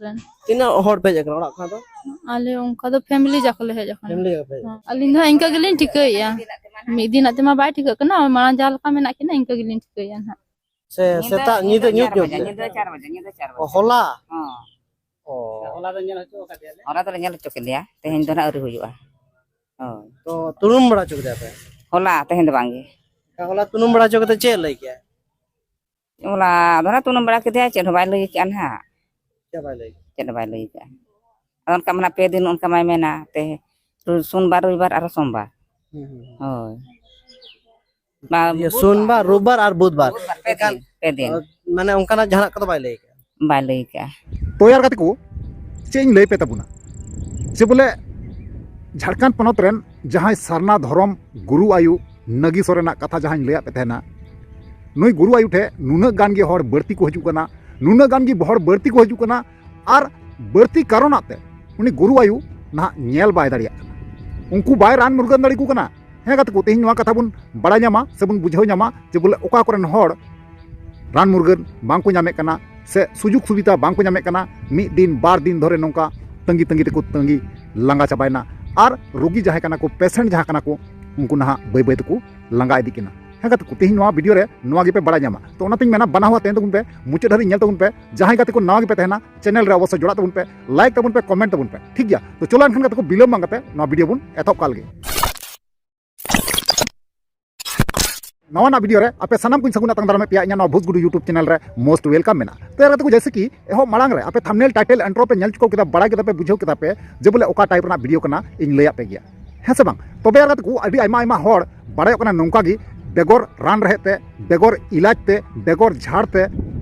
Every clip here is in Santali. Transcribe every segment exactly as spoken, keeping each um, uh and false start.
ᱨᱮᱱ᱾ ᱛᱤᱱᱟᱹᱜ ᱦᱚᱲ ᱯᱮ ᱦᱮᱡ ᱟᱠᱟᱱᱟ ᱚᱲᱟᱜ ᱠᱷᱚᱱᱟᱜ ᱫᱚ? ᱟᱞᱮ ᱚᱱᱠᱟ ᱫᱚ family ᱡᱟ ᱠᱚᱞᱮ ᱦᱮᱡ ᱟᱠᱟᱱᱟ᱾ Family ᱡᱟ ᱯᱮ ᱦᱮᱡ ᱟᱠᱟᱱᱟ? ᱦᱮᱸ, ᱟᱹᱞᱤᱧ ᱫᱚ ᱦᱟᱸᱜ ᱤᱱᱠᱟᱹ ᱜᱮᱞᱤᱧ ᱴᱷᱤᱠᱟᱹᱭᱮᱫᱼᱟ᱾ ᱢᱤᱫ ᱫᱤᱱᱟᱜ ᱛᱮᱢᱟ ᱵᱟᱭ ᱴᱷᱤᱠᱟᱹᱜ ᱠᱟᱱᱟ, ᱢᱟᱲᱟᱝ ᱡᱟᱦᱟᱸ ᱞᱮᱠᱟ ᱢᱮᱱᱟᱜ ᱠᱤᱱᱟ ᱤᱱᱠᱟᱹ ᱜᱮᱞᱤᱧ ᱴᱷᱤᱠᱟᱹᱭᱮᱫᱼᱟ ᱦᱟᱸᱜ᱾ ᱥᱮ ᱥᱮᱛᱟᱜ ᱧᱤᱫᱟᱹ ᱧᱩᱛ ᱧᱩᱛ ᱜᱮ? ᱧᱤᱫᱟᱹ ᱪᱟᱨ ᱵᱟᱡᱮ, ᱧᱤᱫᱟᱹ ᱪᱟᱨ ᱵᱟᱡᱮ᱾ ᱚ, ᱦᱚᱞᱟ? ᱦᱚᱸ᱾ ᱚ᱾ ᱦᱚᱞᱟ ᱫᱚ ᱧᱮᱞ ᱦᱚᱪᱚ ᱟᱠᱟᱫ ᱜᱮᱭᱟᱞᱮ᱾ ᱦᱚᱞᱟ ᱫᱚᱞᱮ ᱧᱮᱞ ᱦᱚᱪᱚ ᱠᱮᱫ ᱞᱮᱭᱟ, ᱛᱮᱦᱮᱧ ᱫᱚ ᱱᱟᱜ ᱟᱹᱣᱨᱤ ᱦᱩᱭᱩᱜᱼᱟ᱾ ᱦᱳᱭ᱾ ᱛᱚ, ᱛᱩᱱᱩᱢ ᱵᱟᱲᱟ ᱦᱚᱪᱚ ᱠᱮᱫᱟ ᱯᱮ? ᱦᱚᱞᱟ, ᱛᱮᱦᱮᱧ ᱫᱚ ᱵᱟᱝ ᱜᱮ᱾ ᱦᱚᱞᱟ ᱛᱩᱱᱩᱢ ᱵᱟᱲᱟ ᱦᱚᱪᱚ ᱠᱟᱛᱮ ᱪᱮᱫ ᱞᱟᱹᱭ ᱠᱮᱜᱼᱟ? ᱦᱚᱞᱟ ᱫᱚ ᱱᱟᱜ ᱛᱩᱱᱩᱢ ᱵᱟᱲᱟ ᱠᱮᱫᱮᱭᱟ, ᱪᱮᱫ ᱦᱚᱸ ᱵᱟᱭ ᱞᱟᱹᱭ ᱠᱮᱜᱼᱟ ᱱᱟᱦᱟᱜ᱾ ᱪᱮᱫ ᱵᱟᱭ ᱞᱟᱹᱭ ᱠᱮᱜᱼᱟ? ᱪᱮᱫ ᱦᱚᱸ ᱵᱟᱭ ᱞᱟᱹᱭ ᱠᱮᱜᱼᱟ᱾ ᱟᱫᱚ ᱚᱱᱠᱟ ᱢᱟ ᱱᱟᱜ ᱯᱮ ᱫᱤᱱ ᱚᱱᱠᱟ ᱢᱟᱭ ᱢᱮᱱᱟ, ᱛᱮ ᱥᱳᱢᱵᱟᱨ, ᱨᱚᱵᱤᱵᱟᱨ ᱟᱨ ᱥᱳᱢᱵᱟᱨ᱾ ᱦᱩᱸ, ᱦᱩᱸ, ᱦᱩᱸ᱾ ᱦᱳᱭ᱾ ᱵᱟ-, ᱤᱭᱟᱹ, ᱵᱩᱫᱷᱵᱟᱨ᱾ ᱥᱳᱢᱵᱟᱨ, ᱨᱳᱵᱵᱟᱨ ᱟᱨ ᱵᱩᱫᱷᱵᱟᱨ᱾ ᱵᱩᱫᱷᱵᱟᱨ, ᱯᱮ ᱮᱱᱠᱷᱟᱱ, ᱫᱤᱱ, ᱯᱮ ᱫᱤᱱ᱾ ᱟᱸ, ᱢᱟᱱᱮ ᱚᱱᱠᱟᱱᱟᱜ ᱡᱟᱦᱟᱱᱟᱜ ᱠᱚᱫᱚ ᱵᱟᱭ ᱞᱟᱹᱭ ᱠᱟᱜᱼᱟ? ᱵᱟᱭ ᱞᱟᱹᱭ ᱠᱟᱜᱼᱟ᱾ ᱛᱚ ᱭᱟᱨ ᱜᱟᱛᱮ ᱠᱚ, ᱪᱮᱫ ᱤᱧ ᱞᱟᱹᱭ ᱯᱮ ᱛᱟᱵᱚᱱᱟ, ᱡᱮ ᱵᱚᱞᱮ ᱡᱷᱟᱲᱠᱷᱚᱸᱰ ᱯᱚᱱᱚᱛ ᱨᱮᱱ ᱡᱟᱦᱟᱸᱭ ᱥᱟᱨᱱᱟ ᱫᱷᱚᱨᱚᱢ ᱜᱩᱨᱩ ᱟᱭᱳ ᱱᱟᱹᱜᱤ ᱥᱚᱨᱮᱱᱟᱜ ᱠᱟᱛᱷᱟ ᱡᱟᱦᱟᱸᱧ ᱞᱟᱹᱭᱟᱫ ᱯᱮ ᱛᱟᱦᱮᱱᱟ, ᱱᱩᱭ ᱜᱩᱨᱩ ᱟᱭᱳ ᱴᱷᱮᱱ ᱱᱩᱱᱟᱹᱜ ᱜᱟᱱ ᱜᱮ ᱦᱚᱲ ᱵᱟᱹᱲᱛᱤ ᱠᱚ ᱦᱤᱡᱩᱜ ᱠᱟᱱᱟ, ᱱᱩᱱᱟᱹᱜ ᱜᱟᱱ ᱜᱮ ᱦᱚᱲ ᱵᱟᱹᱲᱛᱤ ᱠᱚ ᱦᱤᱡᱩᱜ ᱠᱟᱱᱟ, ᱟᱨ ᱵᱟᱹᱲᱛᱤ ᱠᱟᱨᱚᱱᱟᱜ ᱛᱮ ᱩᱱᱤ ᱜᱩᱨᱩ ᱟᱭᱳ ᱱᱟᱦᱟᱜ ᱧᱮᱞ ᱵᱟᱭ ᱫᱟᱲᱮᱭᱟᱜ ᱠᱟᱱᱟ᱾ ᱩᱱᱠᱩ ᱵᱟᱭ ᱨᱟᱱ ᱢᱩᱨᱜᱟᱹᱱ ᱫᱟᱲᱮ ᱠᱚ ᱠᱟᱱᱟ᱾ ᱦᱮᱸ ᱜᱟᱛᱮ ᱠᱚ, ᱛᱮᱦᱮᱧ ᱱᱚᱣᱟ ᱠᱟᱛᱷᱟ ᱵᱚᱱ ᱵᱟᱲᱟᱭ ᱧᱟᱢᱟ ᱥᱮᱵᱚᱱ ᱵᱩᱡᱷᱟᱹᱣ ᱧᱟᱢᱟ ᱡᱮ ᱵᱚᱞᱮ ᱚᱠᱟ ᱠᱚᱨᱮᱱ ᱦᱚᱲ ᱨᱟᱱ ᱢᱩᱨᱜᱟᱹᱱ ᱵᱟᱝ ᱠᱚ ᱧᱟᱢᱮᱫ ᱠᱟᱱᱟ ᱥᱮ ᱥᱩᱡᱳᱜᱽ ᱥᱩᱵᱤᱫᱷᱟ ᱵᱟᱝ ᱠᱚ ᱧᱟᱢᱮᱫ ᱠᱟᱱᱟ᱾ ᱢᱤᱫ ᱫᱤᱱ ᱵᱟᱨ ᱫᱤᱱ ᱫᱷᱚᱨᱮ ᱱᱚᱝᱠᱟ ᱛᱟᱺᱜᱤ ᱛᱟᱺᱜᱤ ᱛᱮᱠᱚ ᱛᱟᱺᱜᱤ ᱞᱟᱸᱜᱟ ᱪᱟᱵᱟᱭᱮᱱᱟ᱾ ᱟᱨ ᱨᱩᱜᱤ ᱡᱟᱦᱟᱸᱭ ᱠᱟᱱᱟ ᱠᱚ, patient ᱡᱟᱦᱟᱸ ᱠᱟᱱᱟ ᱠᱚ, ᱩᱱᱠᱩ ᱱᱟᱦᱟᱜ ᱵᱟᱹᱭ ᱵᱟᱹᱭ ᱛᱮᱠᱚ ᱞᱟᱸᱜᱟ ᱤᱫᱤᱜ ᱠᱟᱱᱟ᱾ ᱦᱮᱸ ᱜᱟᱛᱮ ᱠᱚ, ᱛᱮᱦᱮᱧ ᱱᱚᱣᱟ video ᱨᱮ ᱱᱚᱣᱟ ᱜᱮᱯᱮ ᱵᱟᱲᱟᱭ ᱧᱟᱢᱟ᱾ ᱛᱚ ᱚᱱᱟᱛᱤᱧ ᱢᱮᱱᱟ, ᱵᱟᱱᱟ ᱦᱚᱲ ᱛᱟᱦᱮᱱ ᱛᱟᱵᱚᱱ ᱯᱮ, ᱢᱩᱪᱟᱹᱫ ᱫᱷᱟᱹᱨᱤᱡ ᱧᱮᱞ ᱛᱟᱵᱚᱱ ᱯᱮ᱾ ᱡᱟᱦᱟᱸᱭ ᱜᱟᱛᱮ ᱠᱚ ᱱᱟᱣᱟ ᱜᱮᱯᱮ ᱛᱟᱦᱮᱱᱟ, channel ᱨᱮ ᱚᱵᱚᱥᱥᱳᱭ ᱡᱚᱲᱟᱜ ᱛᱟᱵᱚᱱ ᱯᱮ, like ᱛᱟᱵᱚᱱ ᱯᱮ, comment ᱛᱟᱵᱚᱱ ᱯᱮ, ᱴᱷᱤᱠ ᱜᱮᱭᱟ? ᱛᱚ ᱪᱚᱞᱚ ᱮᱱᱠᱷᱟᱱ ᱜᱟᱛᱮ ᱠᱚ, ᱵᱤᱞᱚᱢ ᱵᱟᱝ ᱠᱟᱛᱮ ᱱᱚᱣᱟ video ᱵᱚᱱ ᱮᱛᱚᱦᱚᱵ ᱠᱟᱜ ᱞᱮᱜᱮ᱾ ᱱᱟᱣᱟᱱᱟᱜ video ᱨᱮ ᱟᱯᱮ ᱥᱟᱱᱟᱢ ᱠᱚᱧ ᱥᱟᱹᱜᱩᱱ ᱟᱛᱟᱝ ᱫᱟᱨᱟᱢᱮᱫ ᱯᱮᱭᱟ ᱤᱧᱟᱹᱜ ᱱᱚᱣᱟ ᱵᱷᱩᱥ ᱜᱩᱰᱩ YouTube channel ᱨᱮ most welcome ᱢᱮᱱᱟᱜᱼᱟ᱾ ᱛᱚ ᱜᱟᱛᱮ ᱠᱚ, ᱡᱮᱭᱥᱮ ᱠᱤ ᱮᱦᱚᱵ ᱢᱟᱲᱟᱝ ᱨᱮ ᱟᱯᱮ thumbnail, title, intro ᱯᱮ ᱧᱮᱞ ᱪᱩᱠᱟᱹᱣ ᱠᱮᱫᱟ, ᱵᱟᱲᱟᱭ ᱠᱮᱫᱟ ᱯᱮ, ᱵᱩᱡᱷᱟᱹᱣ ᱠᱮᱫᱟ ᱯᱮ ᱡᱮ ᱵᱚᱞᱮ ᱚᱠᱟ type ᱨᱮᱱᱟᱜ video ᱠᱟᱱᱟ ᱤᱧ ᱞᱟᱹᱭᱟᱫ ᱯᱮ ᱜᱮᱭᱟ, ᱦᱮᱸ ᱥᱮ ᱵᱟᱝ? ᱛᱚᱵᱮ ᱜᱟᱛᱮ ᱠᱚ, ᱟᱹᱰᱤ ᱟᱭᱢᱟ ᱟᱭᱢᱟ ᱦᱚᱲ ᱵᱟᱲᱟᱭᱚᱜ ᱠᱟᱱᱟ ᱱᱚᱝᱠᱟ ᱜᱮ, ᱵᱮᱜᱚᱨ ᱨᱟᱱ ᱨᱮᱦᱮᱫ ᱛᱮ, ᱵᱮᱜᱚᱨ ᱤᱞᱟᱡᱽ ᱛᱮ, ᱵᱮᱜᱚᱨ ᱡᱷᱟᱲ ᱛᱮ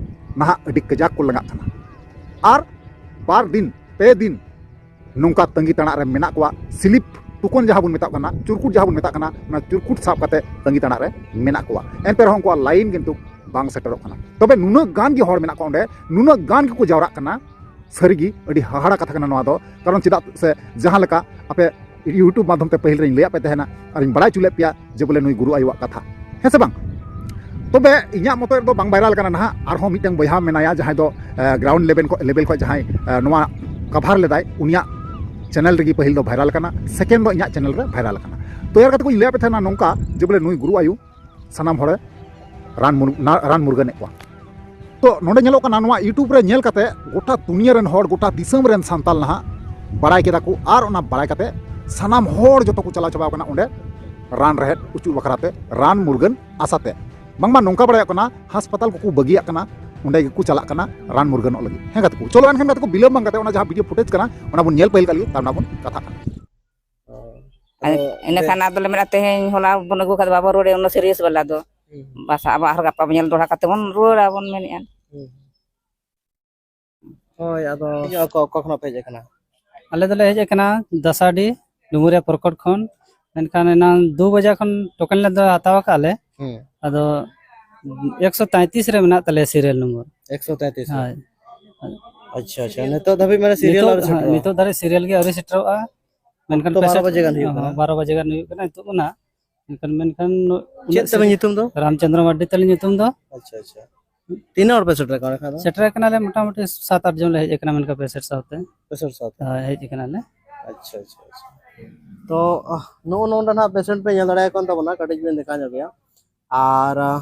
ᱱᱟᱦᱟᱜ ᱟᱹᱰᱤ ᱠᱟᱡᱟᱠ ᱠᱚ ᱞᱟᱸᱜᱟᱜ ᱠᱟᱱᱟ᱾ ᱟᱨ ᱵᱟᱨ ᱫᱤᱱ, ᱯᱮ ᱫᱤᱱ ᱱᱚᱝᱠᱟ ᱛᱟᱺᱜᱤ ᱛᱟᱲᱟᱜ ᱨᱮ ᱢᱮᱱᱟᱜ ᱠᱚᱣᱟ᱾ ᱥᱤᱞᱤᱯ ᱛᱩᱠᱚᱱ ᱡᱟᱦᱟᱸ ᱵᱚᱱ ᱢᱮᱛᱟᱜ ᱠᱟᱱᱟ, ᱪᱩᱨᱠᱩᱴ ᱡᱟᱦᱟᱸ ᱵᱚᱱ ᱢᱮᱛᱟᱜ ᱠᱟᱱᱟ, ᱚᱱᱟ ᱪᱩᱨᱠᱩᱴ ᱥᱟᱵ ᱠᱟᱛᱮ ᱛᱟᱺᱜᱤ ᱛᱟᱲᱟᱜ ᱨᱮ ᱢᱮᱱᱟᱜ ᱠᱚᱣᱟ᱾ ᱮᱱᱛᱮ ᱨᱮᱦᱚᱸ ᱩᱱᱠᱩᱣᱟᱜ line ᱠᱤᱱᱛᱩ ᱵᱟᱝ ᱥᱮᱴᱮᱨᱚᱜ ᱠᱟᱱᱟ᱾ ᱛᱚᱵᱮ ᱱᱩᱱᱟᱹᱜ ᱜᱟᱱ ᱜᱮ ᱦᱚᱲ ᱢᱮᱱᱟᱜ ᱠᱚᱣᱟ ᱚᱸᱰᱮ, ᱱᱩᱱᱟᱹᱜ ᱜᱟᱱ ᱜᱮᱠᱚ ᱡᱟᱣᱨᱟᱜ ᱠᱟᱱᱟ᱾ ᱥᱟᱹᱨᱤᱜᱮ ᱟᱹᱰᱤ ᱦᱟᱦᱟᱲᱟ ᱠᱟᱛᱷᱟ ᱠᱟᱱᱟ ᱱᱚᱣᱟ ᱫᱚ, ᱠᱟᱨᱚᱱ ᱪᱮᱫᱟᱜ ᱥᱮ ᱡᱟᱦᱟᱸ ᱞᱮᱠᱟ ᱟᱯᱮ YouTube ᱢᱟᱫᱽᱫᱷᱚᱢ ᱛᱮ ᱯᱟᱹᱦᱤᱞ ᱨᱤᱧ ᱞᱟᱹᱭᱟᱫ ᱯᱮ ᱛᱟᱦᱮᱱᱟ ᱟᱨᱤᱧ ᱵᱟᱲᱟᱭ ᱦᱚᱪᱚ ᱞᱮᱫ ᱯᱮᱭᱟ ᱡᱮ ᱵᱚᱞᱮ ᱱᱩᱭ ᱜᱩᱨᱩ ᱟᱭᱳᱣᱟᱜ ᱠᱟᱛᱷᱟ, ᱦᱮᱸ ᱥᱮ ᱵᱟᱝ? ᱛᱚᱵᱮ ᱤᱧᱟᱹᱜ ᱢᱚᱛᱚ ᱨᱮᱫᱚ ᱵᱟᱝ ᱵᱷᱟᱭᱨᱟᱞ ᱠᱟᱱᱟ ᱱᱟᱦᱟᱜ᱾ ᱟᱨᱦᱚᱸ ᱢᱤᱫᱴᱟᱝ ᱵᱚᱭᱦᱟ ᱢᱮᱱᱟᱭᱟ, ᱡᱟᱦᱟᱸᱭ ᱫᱚ ᱜᱨᱟᱣᱩᱱᱰ ᱞᱮᱵᱮᱞ ᱠᱷᱚᱱ, ᱞᱮᱵᱮᱞ ᱠᱷᱚᱱ ᱡᱟᱦᱟᱸᱭ ᱮ, ᱱᱚᱣᱟ ᱠᱟᱵᱷᱟᱨ ᱞᱮᱫᱟᱭ, ᱩᱱᱤᱭᱟᱜ ᱪᱮᱱᱮᱞ ᱨᱮᱜᱮ ᱯᱟᱹᱦᱤᱞ ᱫᱚ ᱵᱷᱟᱭᱨᱟᱞ ᱠᱟᱱᱟ, ᱥᱮᱠᱮᱱᱰ ᱫᱚ ᱤᱧᱟᱹᱜ ᱪᱮᱱᱮᱞ ᱨᱮ ᱵᱷᱟᱭᱨᱟᱞ ᱠᱟᱱᱟ᱾ ᱛᱚ ᱮᱨ ᱠᱟᱛᱮ ᱠᱚᱧ ᱞᱟᱹᱭᱟᱫ ᱯᱮ ᱛᱟᱦᱮᱱᱟ ᱱᱚᱝᱠᱟ ᱡᱮ ᱵᱚᱞᱮ ᱱᱩᱭ ᱜᱩᱨᱩ ᱟᱭᱳ ᱥᱟᱱᱟᱢ ᱦᱚᱲᱮ ᱨᱟᱱ ᱢᱩᱨ-, ᱱᱟ-, ᱨᱟᱱ ᱢᱩᱨᱜᱟᱹᱱᱮᱫ ᱠᱚᱣᱟ᱾ ᱛᱚ ᱱᱚᱰᱮ ᱧᱮᱞᱚᱜ ᱠᱟᱱᱟ, ᱱᱚᱣᱟ YouTube ᱨᱮ ᱧᱮᱞ ᱠᱟᱛᱮ ᱜᱚᱴᱟ ᱫᱩᱱᱤᱭᱟᱹ ᱨᱮᱱ ᱦᱚᱲ, ᱜᱚᱴᱟ ᱫᱤᱥᱚᱢ ᱨᱮᱱ ᱥᱟᱱᱛᱟᱞ ᱱᱟᱦᱟᱜ ᱵᱟᱲᱟᱭ ᱠᱮᱫᱟ ᱠᱚ, ᱟᱨ ᱚᱱᱟ ᱵᱟᱲᱟᱭ ᱠᱟᱛᱮ ᱥᱟᱱᱟᱢ ᱦᱚᱲ ᱡᱚᱛᱚ ᱠᱚ ᱪᱟᱞᱟᱣ ᱪᱟᱵᱟᱣ ᱠᱟᱱᱟ ᱚᱸᱰᱮ ᱨᱟᱱ ᱨᱮᱦᱮᱫ ᱚᱪᱚᱜ ᱵᱟᱠᱷᱨᱟ ᱛᱮ, ᱨᱟᱱ ᱢᱩᱨᱜᱟᱹᱱ ᱟᱥᱟ ᱛᱮ᱾ ᱵᱟᱝᱢᱟ ᱱᱚᱝᱠᱟ ᱵᱟᱲᱟᱭᱚᱜ ᱠᱟᱱᱟ, ᱦᱟᱥᱯᱟᱛᱟᱞ ᱠᱚᱠᱚ ᱵᱟᱹᱜᱤᱭᱟᱜ ᱠᱟᱱᱟ, ᱚᱸᱰᱮ ᱜᱮᱠᱚ ᱪᱟᱞᱟᱜ ᱠᱟᱱᱟ ᱨᱟᱱ ᱢᱩᱨᱜᱟᱹᱱᱚᱜ ᱞᱟᱹᱜᱤᱫ᱾ ᱦᱮᱸ ᱜᱟᱛᱮ ᱠᱚ, ᱪᱚᱞᱚ ᱮᱱᱠᱷᱟᱱ ᱜᱟᱛᱮ ᱠᱚ, ᱵᱤᱞᱚᱢ ᱵᱟᱝ ᱠᱟᱛᱮ ᱚᱱᱟ ᱡᱟᱦᱟᱸ ᱵᱷᱤᱰᱤᱭᱳ ᱯᱷᱩᱴᱮᱡᱽ ᱠᱟᱱᱟ, ᱚᱱᱟ ᱵᱚᱱ ᱧᱮᱞ ᱯᱟᱹᱦᱤᱞ ᱠᱟᱜ ᱞᱮᱜᱮ, ᱛᱟᱨ ᱯᱚᱨᱮ ᱵᱚᱱ ᱠᱟᱛᱷᱟᱜ ᱠᱟᱱᱟ᱾ ᱟᱫᱚ ᱤᱱᱟᱹ ᱠᱷᱟᱱ ᱟᱫᱚ ᱞᱮ ᱢᱮᱱᱟ, ᱛᱮᱦᱮᱧ ᱦᱚᱞᱟ ᱵᱚᱱ ᱟᱹᱜᱩ ᱠᱟᱫᱟ, ᱵᱟᱵᱚᱱ ᱨᱩᱣᱟᱹᱲᱮᱭᱟ ᱩᱱᱟᱹᱜ ᱥᱤᱨᱤᱭᱟᱥ ᱵᱟᱞᱟ ᱫᱚ᱾ ᱦᱩᱸ᱾ ᱵᱟᱥᱟ ᱟᱵᱚ ᱟᱨᱦᱚᱸ ᱜᱟᱯᱟ ᱵᱚᱱ ᱧᱮᱞ ᱫᱚᱦᱲᱟ ᱠᱟᱛᱮ ᱵᱚᱱ ᱨᱩᱣᱟᱹᱲᱟ ᱵᱚᱱ ᱢᱮᱱᱮᱫᱼᱟ᱾ ᱦᱩᱸ᱾ ᱦᱳᱭ, ᱟᱫᱚ ᱚᱠᱟ, ᱚᱠᱟ ᱠᱷᱚᱱᱟᱜ ᱯᱮ ᱦᱮᱡ ᱟᱠᱟᱱᱟ? ᱟᱞᱮ ᱫᱚᱞᱮ ᱦᱮᱡ ᱟᱠᱟᱱᱟ ᱫᱟᱥᱟᱰᱤ ᱰᱩᱢᱩᱨᱤᱭᱟ ᱯᱨᱚᱠᱚᱴ ᱠᱷᱚᱱ᱾ ᱢᱮᱱᱠᱷᱟᱱ ᱮᱱᱟᱝ ᱫᱩ ᱵᱟᱡᱟ ᱠᱷᱚᱱ ᱴᱳᱠᱮᱱ ᱞᱮ ᱫᱚ ᱦᱟᱛᱟᱣ ᱟᱠᱟᱫ ᱞᱮ᱾ ᱦᱩᱸ᱾ ᱟᱫᱚ ᱮᱠᱥᱚ ᱛᱮᱸᱛᱤᱥ ᱨᱮ ᱢᱮᱱᱟᱜ ᱛᱟᱞᱮᱭᱟ ᱥᱤᱨᱤᱭᱟᱞ ᱱᱚᱢᱵᱚᱨ᱾ ᱮᱠᱥᱚ ᱛᱮᱸᱛᱤᱥ ᱨᱮ? ᱦᱳᱭ᱾ ᱟᱪᱪᱷᱟ, ᱟᱪᱪᱷᱟ, ᱱᱤᱛᱚᱜ ᱫᱷᱟᱹᱵᱤᱡ ᱢᱟᱱᱮ ᱥᱤᱨᱤᱭᱟᱞ ᱱᱤᱛᱚᱜ, ᱟᱹᱣᱨᱤ ᱦᱮᱸ, ᱥᱮᱴᱮᱨᱚᱜᱼᱟ? ᱱᱤᱛᱚᱜ ᱫᱷᱟᱹᱨᱤᱡ ᱥᱤᱨᱤᱭᱟᱞ ᱜᱮ ᱟᱹᱣᱨᱤ ᱥᱮᱴᱮᱨᱚᱜᱼᱟ᱾ ᱢᱮᱱᱠᱷᱟᱱ ᱚᱠᱛᱚ ᱵᱟᱨᱚ ᱯᱮᱥᱮᱱᱴ, ᱵᱟᱡᱮ ᱜᱟᱱ ᱦᱩᱭᱩᱜ ᱠᱟᱱᱟ᱾ ᱦᱮᱸ, ᱵᱟᱨᱚ ᱵᱟᱡᱮ ᱜᱟᱱ ᱦᱩᱭᱩᱜ ᱠᱟᱱᱟ ᱱᱤᱛᱚᱜ ᱫᱚ ᱱᱟᱦᱟᱜ᱾ ᱢᱮᱱᱠᱷᱟᱱ, ᱢᱮᱱᱠᱷᱟᱱ ᱪᱮᱫ ᱛᱟᱵᱮᱱ ᱧᱩᱛᱩᱢ ᱫᱚ? ᱨᱟᱢᱪᱚᱸᱫᱽᱨᱚ ᱢᱟᱨᱰᱤ ᱛᱟᱹᱞᱤᱧ ᱧᱩᱛᱩᱢ ᱫᱚ᱾ ᱟᱪᱪᱷᱟ, ᱟᱪᱪᱷᱟ᱾ ᱛᱤᱱᱟᱹᱜ ᱦᱚᱲ ᱯᱮ ᱥᱮᱴᱮᱨ ᱟᱠᱟᱱᱟ ᱮᱱᱠᱷᱟᱱ ᱫᱚ? ᱥᱮᱴᱮᱨ ᱟᱠᱟᱱᱟᱞᱮ ᱢᱚᱴᱟᱢᱩᱴᱤ ᱥᱟᱛ ᱟᱴ ᱡᱚᱱ ᱞᱮ ᱦᱮᱡ ᱟᱠᱟᱱᱟ ᱢᱮᱱᱠᱷᱟᱱ ᱯᱮᱥᱮᱱᱴ ᱥᱟᱶᱛᱮ᱾ ᱯᱮᱥᱮᱱᱴ ᱥᱟᱶᱛᱮ? ᱦᱳᱭ, ᱦᱮᱡ ᱟᱠᱟᱱᱟᱞᱮ᱾ ᱟᱪᱪᱷᱟ, ᱟᱪᱪᱷᱟ, ᱟᱪᱪᱷᱟ᱾ ᱛᱚ, ᱟᱦ, ᱱᱚᱜᱼᱚ ᱱᱚᱰᱮ ᱱᱟᱦᱟᱜ ᱯᱮᱥᱮᱱᱴ ᱯᱮ ᱧᱮᱞ ᱫᱟᱲᱮᱭᱟᱠᱚ ᱠᱟᱱ ᱛᱟᱵᱚᱱᱟ, ᱠᱟᱹᱴᱤᱡ ᱵᱮᱱ ᱫᱮᱠᱷᱟᱣ ᱧᱚᱜ ᱜᱮᱭᱟ᱾ ᱟᱨ, ᱟᱦ,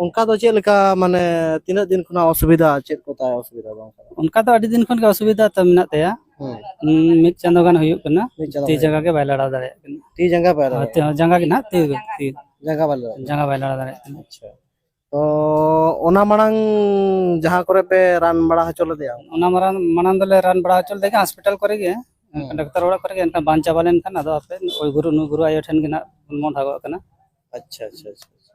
ᱚᱱᱠᱟ ᱫᱚ ᱪᱮᱫ ᱞᱮᱠᱟ, ᱢᱟᱱᱮ, ᱛᱤᱱᱟᱹᱜ ᱫᱤᱱ ᱠᱷᱚᱱᱟᱜ ᱚᱥᱩᱵᱤᱫᱷᱟ, ᱪᱮᱫ ᱠᱚ ᱛᱟᱭ ᱚᱥᱩᱵᱤᱫᱷᱟ ᱫᱚ ᱚᱱᱠᱟ ᱫᱚ? ᱚᱱᱠᱟ ᱫᱚ ᱟᱹᱰᱤ ᱫᱤᱱ ᱠᱷᱚᱱ ᱜᱮ ᱚᱥᱩᱵᱤᱫᱷᱟ ᱛᱟᱭ ᱢᱮᱱᱟᱜ ᱛᱟᱭᱟ᱾ ᱦᱩᱸ᱾ ᱦᱩᱸ, ᱢᱤᱫ ᱪᱟᱸᱫᱳ ᱜᱟᱱ ᱦᱩᱭᱩᱜ ᱠᱟᱱᱟ᱾ ᱢᱤᱫ ᱪᱟᱸᱫᱳ ᱛᱤ ᱜᱟᱱ ᱡᱟᱸᱜᱟ ᱦᱩᱭᱩᱜ ᱜᱮ ᱵᱟᱭ ᱞᱟᱲᱟᱣ ᱫᱟᱲᱮᱭᱟᱜ ᱠᱟᱱᱟ᱾ ᱛᱤ ᱡᱟᱸᱜᱟ ᱵᱟᱭ ᱦᱳᱭ, ᱞᱟᱲᱟᱣ ᱛᱤ, ᱫᱟᱲᱮᱭᱟᱜ ᱡᱟᱸᱜᱟ ᱜᱮ ᱱᱟᱦᱟᱜ, ᱛᱤ, ᱛᱤ᱾ ᱡᱟᱸᱜᱟ ᱵᱟᱭ ᱞᱟᱲᱟᱣ ᱫᱟᱲᱮᱭᱟᱜ ᱠᱟᱱᱟ᱾ ᱡᱟᱸᱜᱟ ᱵᱟᱭ ᱞᱟᱲᱟᱣ ᱫᱟᱲᱮᱭᱟᱜ ᱠᱟᱱᱟ᱾ ᱟᱪᱪᱷᱟ᱾ ᱛᱚ ᱚᱱᱟ ᱢᱟᱲᱟᱝ ᱡᱟᱦᱟᱸ ᱠᱚᱨᱮ ᱯᱮ ᱨᱟᱱ ᱵᱟᱲᱟ ᱦᱚᱪᱚ ᱞᱮᱫᱮᱭᱟ? ᱚᱱᱟ ᱢᱟᱲᱟᱝ, ᱢᱟᱲᱟᱝ ᱫᱚᱞᱮ ᱨᱟᱱ ᱵᱟᱲᱟ ᱦᱚᱪᱚ ᱞᱮᱫᱮ ᱜᱮ ᱦᱚᱥᱯᱤᱴᱟᱞ ᱠᱚᱨᱮ ᱜᱮ, ᱦᱩᱸ᱾ ᱰᱟᱠᱛᱟᱨ ᱚᱲᱟᱜ ᱠᱚᱨᱮ ᱜᱮ, ᱮᱱᱠᱷᱟᱱ ᱵᱟᱝ ᱪᱟᱵᱟ ᱞᱮᱱᱠᱷᱟᱱ ᱟᱫᱚ ᱟᱯᱮ ᱳᱭ ᱜᱩᱨᱩ, ᱱᱩᱭ ᱜᱩᱨᱩ ᱟᱭᱳ ᱴᱷᱮᱱ ᱜᱮ ᱱᱟᱜ ᱵᱚᱱ ᱢᱚᱦᱰᱟ ᱜᱚᱫ ᱠᱟᱱᱟ᱾ ᱟᱪᱪᱷᱟ, ᱟᱪᱪᱷᱟ, ᱟᱪᱪᱷᱟ, ᱟᱪᱪᱷᱟ᱾